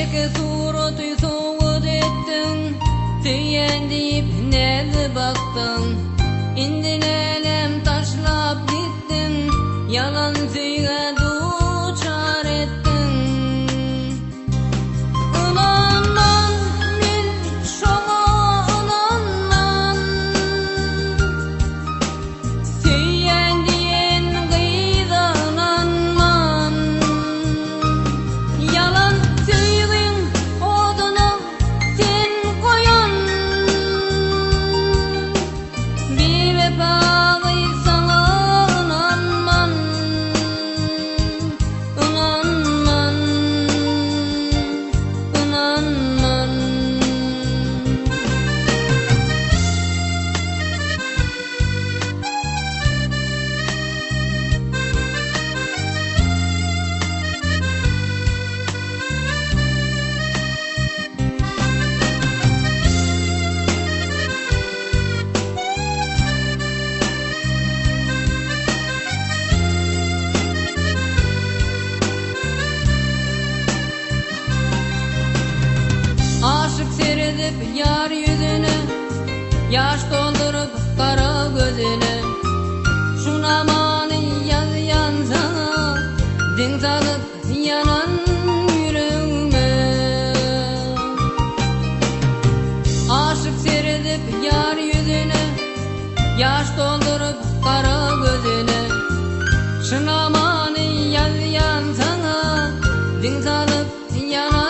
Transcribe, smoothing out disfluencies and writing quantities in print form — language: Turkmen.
Ýeke suraty sowgat etdiň, Söýýän diýip näze bakdyň. Indi nälem taşlap gitdiň, Ýalan söýgä duçar etdiň. Ynanman men şoňa ynanman. Söýýän diýen gyza ynanman. Ýalan söýgiň oduna sen goýan. Biwepa gyz saňa ynanman. Ynanman, ynanman. Aşyk seredip ýar ýüzüne, Ýaş dolduryp gara gözüne. Şu namany ýazýan saňa, Diň salyp ýanan ýüregime. Aşyk seredip ýar ýüzüne, Ýaş dolduryp gara gözüne. Şu namany ýazýan saňa, Diň salyp ýanan.